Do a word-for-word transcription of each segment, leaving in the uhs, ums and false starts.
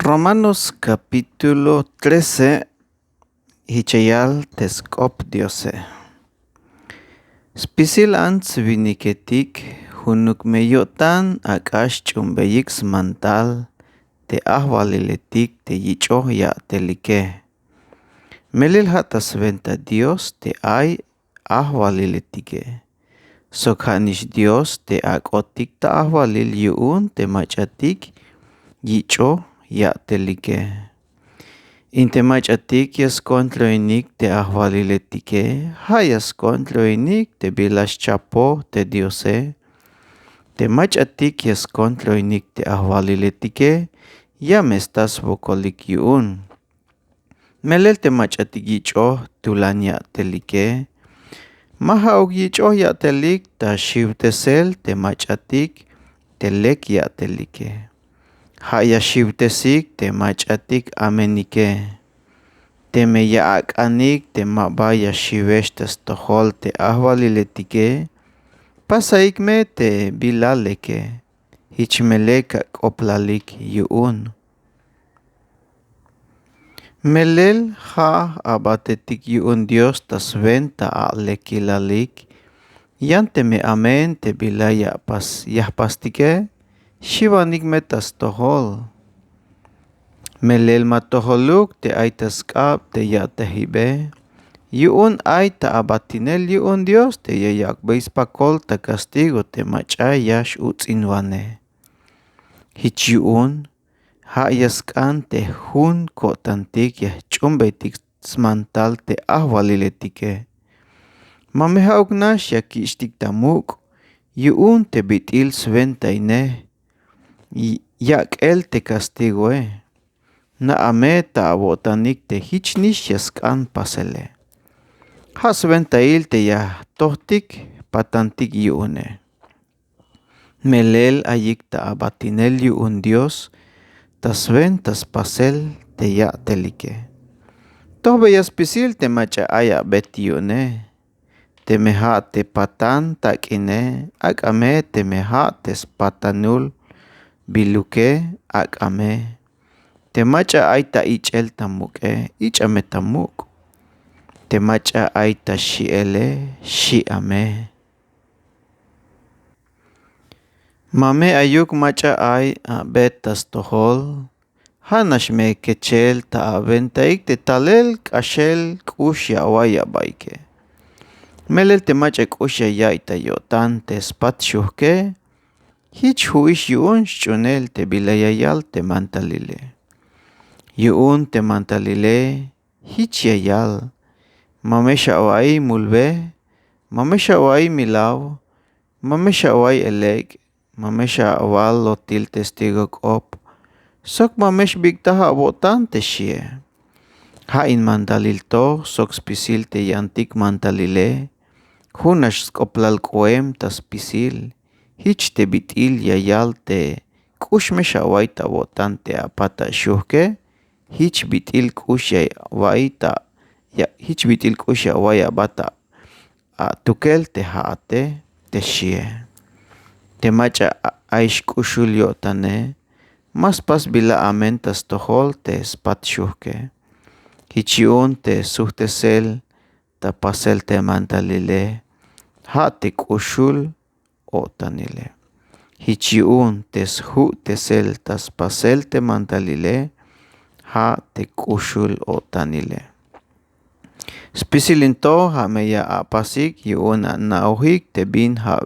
Romanos capítulo trece. Hich ya yal te sk'op Diose. Spisil ants winiketik junuk me yo'tan ak'a xch'uunbeyik smantal te ajwaliletik te yich'oj ya'telike. Melel ja' ta swenta Dios te ay ajwaliletike. Sok ja' nix Dios te ak'otik ta ajwalil yu'un te mach'atik yich'oj ya'telike. In te mach'atik ya skontroinik te ajwaliletike, ja' ya skontroinik te bila xchapoj te Diose. Te mach'atik ya skontroinik te ajwaliletike, ya me sta swokolik yu'un. Melel te mach'atik yich'oj tulan ya'telike, ma ja'uk yich'oj ya'telik ta xiwtesel te mach'atik te lek ya'telike. Ja' ya xiwtesik te mach'atik amenike. Teme ya ak'anik te ma ba ya xiwex ta stojol te ajwaliletike, pasaik me te bila leke. Jich me lek ak'oblalik yu'un. Melel ja' abatetik yu'un Dios ta swenta alekilalik. Yan teme amen te bila ya jpas ya jpastike, xiwanik me ta stojol. Melel ma tojoluk te ay ta sk'ab te ya'tejibe. Yu'un ay ta abatinel yu'un Dios te ya yak'bey spakol ta kastigo te mach'a ya x'uts'inwanej. Jich yu'un ja' ya sk'an te jun ko'tantik ya jch'uunbeytik smantal te ajwaliletike. Ma me ja'uk nax ya kich'tik ta muk' yu'un te bit'il swentainej. Yak'el te kastigoe. Na'a me ta awo'tanik te jich nix ya sk'an pasele. Ja' swentail te ya jtojtik jpatantik yu'une. Melel ayik ta abatinel yu'un Dios ta swenta spasel te ya'telike. Tojbeya spisil te mach'a ay abet yu'une. Teme ja' te patan tak'ine, ak'a me. Teme ja' te spatanul biluke, ak'a me. Te mach'a ay ta ich'el ta muk'e, ich'a me ta muk'. Te mach'a ay ta xi'ele, xi'a me. Ma me ayuk mach'a ay abet ta stojol. Ja' nax me kechel ta awentaik te talel k'axel k'ux ya awa'iy abaike. Melel te mach'a k'ux ya ya'iy ta yo'tan te spat xujke, jich ju'ix yu'un xch'uunel te bila ya yal te mantalile. Yu'un te mantalile jich ya yal: Ma me xawa'iy mulbe, ma me xawa'iy milaw, ma me xawa'iy elek', ma me xawal lotil testigo k'op, sok ma me xbik'taj awo'tan te xie. Ja' in mandalil to sok spisil te yantik mandalile. Jun nax sk'oblal k'oem ta spisil. Jich te bit'il ya yal te k'ux me xawa'iy ta awo'tan te apat ta xujke, jich bit'il k'ux ya wa'iy ta, ya, jich bit'il k'ux ya wa'iy aba ta atukel te ja'ate, te xie. Te mach'a ay xk'uxul yo'tane, ma spas bila amen ta stojol te spat xujke. Jich yu'un te sujtesel ta pasel te mandalile, ja' te k'uxul o'tanile. Jich yu'un te sju'tesel ta spasel te mandalile, ja' te k'uxul o'tanile. Spisil in to ja' me ya apasik yu'un ana'ojik te bin ja,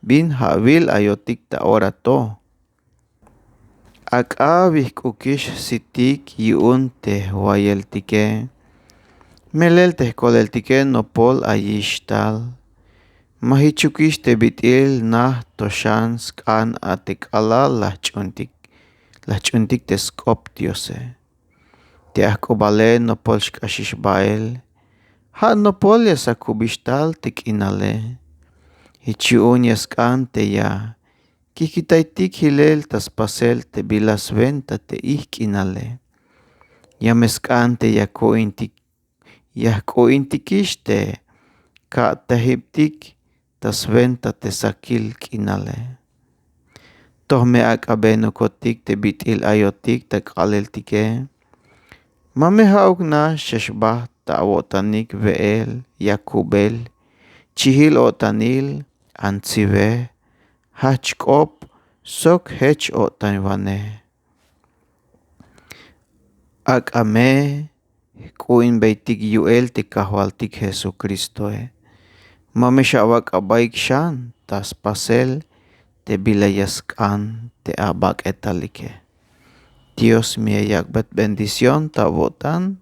bin ja'wil ayotik ta ora to. Ak'a wijk'ukix jsitik yu'un te jwayeltike. Melel te jkoleltike nopol ayix tal. Ma jichukix te bit'il najt to xan sk'an a te k'alal la jch'uuntik, la jch'uuntik te sk'op Diose. Te ajk'ubale nopol xk'axix bael. Ja' nopol ya sakubix tal te k'inale. Jich yu'un ya sk'an te ya kijkitaytik jilel ta spasel te bila swenta te ijk' k'inale. Ya me sk'an te ya ku'intik, ya jku'intikix te ka'tejibtik ta swenta te sakil k'inale. Toj me ak'abenokotik te bit'il ayotik ta k'aaleltike. Ma me ja'uk nax ya xbajt ta awo'tanik, be'el, yakubel, chijil-o'tanil, antsibe, jajch-k'op sok jech-o'tanwanej. Ak'a me jk'u'unbeytik yu'el te Kajwaltik Jesucristoe. Ma me xawak' abaik xan ta spasel te bila ya sk'an te abak'etalike. Dios me ya yak'bey bendición ta awo'tan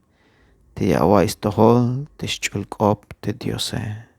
te ya awa'iy stojol te xch'ul k'op te Diose.